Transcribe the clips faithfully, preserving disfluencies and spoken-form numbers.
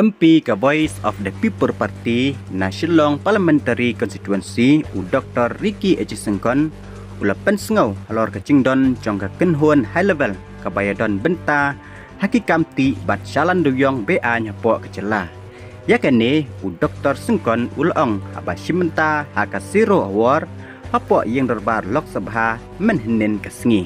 M P ka Voice of the People Party na Shillong Parliamentary Constituency, u Doktor Ricky H Syngkon, u la pynsngew halor ka jingdon jong ka kynhun high level kaba ïadon bynta ha ki kam tih bad shalan dewïong be-aiñ hapoh ka jylla. Ïa kane, u Doktor Syngkon u la ong haba shim bynta ha ka Zero Hour hapoh ïing dorbar Lok Sabha mynhynnin ka sngi.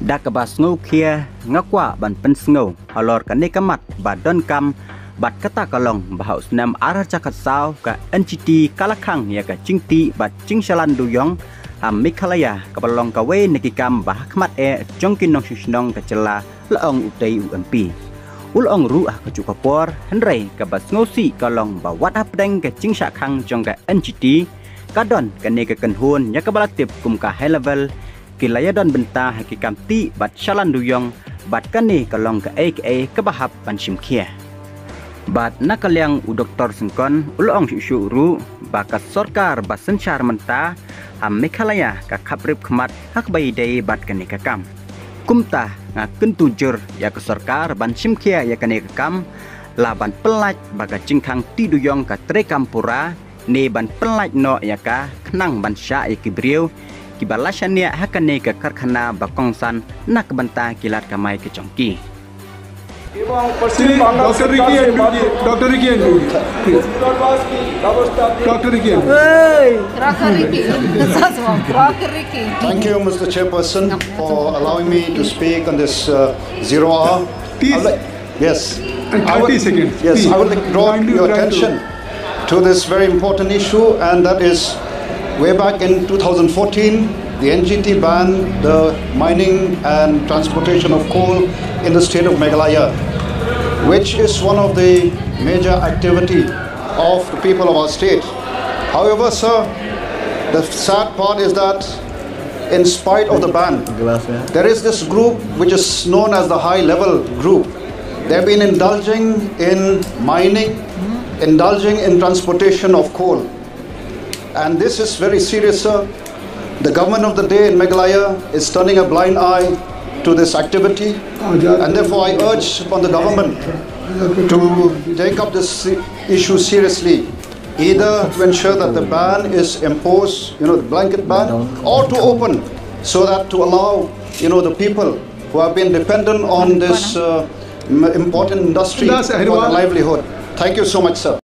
Da kaba sngewkhia, nga kwah ban pynsngew halor kane ka mat ba donkam bad kata ka long ba ha u snem ar hajar khatsaw ka N G T ka la khang ïa ka jingtih bad jingshalan dewïong ha Meghalaya, kaba long kawei na ki kam ba ha khmat eh jong ki nongshong shnong ka jylla, la ong utei u M P. U la ong ruh ha kajuh ka por, hynrei kaba sngewsih ka long ba wat hapdeng ka jingshah khang jong ka N G T, ka don kane ka kynhun ïa kaba la tip kum ka high level, ki la ïadon bynta ha ki kam tih bad shalan dewïong, bad kane ka long kaei kaei kaba hap ban shim khia. Bad na ka liang u Doktor Syngkon u la ong shuh shuh ruh ba ka sorkar ba synshar mynta ha Meghalaya ka khapbrip khmat ha kaba ïadei bad kane ka kam. Kumta nga kyntu jur ïa ka sorkar ban shim khia ïa kane ka kam, la ban pyllait ba ka jingkhang tih dewïong ka treikam pura, ne ban pyllait noh ïa ka khnang ban shah ïa ki briew kiba la shaniah ha kane ka karkhana ba kongsan na ka bynta ki lad kamai ka jong ki. এবং পশ্চিম বাংলার Doctor Ricky and Doctor Ricky and please. পুনর্বাস ব্যবস্থা Doctor Ricky and Rocker Ricky. Rocker Ricky. Thank you, Mister Chairperson, for allowing me to speak on this uh, zero hour. Please. I would like- yes. And I would- thirty seconds. Yes, Please. I would like to draw Kindly your try to- attention to this very important issue, and that is way back in two thousand fourteen, the N G T banned the mining and transportation of coal in the state of Meghalaya, which is one of the major activity of the people of our state. However, sir, the sad part is that in spite of the ban, there is this group which is known as the high level group. They've been indulging in mining, indulging in transportation of coal. And this is very serious, sir. The government of the day in Meghalaya is turning a blind eye to this activity. And therefore, I urge upon the government to take up this issue seriously, either to ensure that the ban is imposed, you know, the blanket ban, or to open so that to allow, you know, the people who have been dependent on this uh, m- important industry for their livelihood. Thank you so much, sir.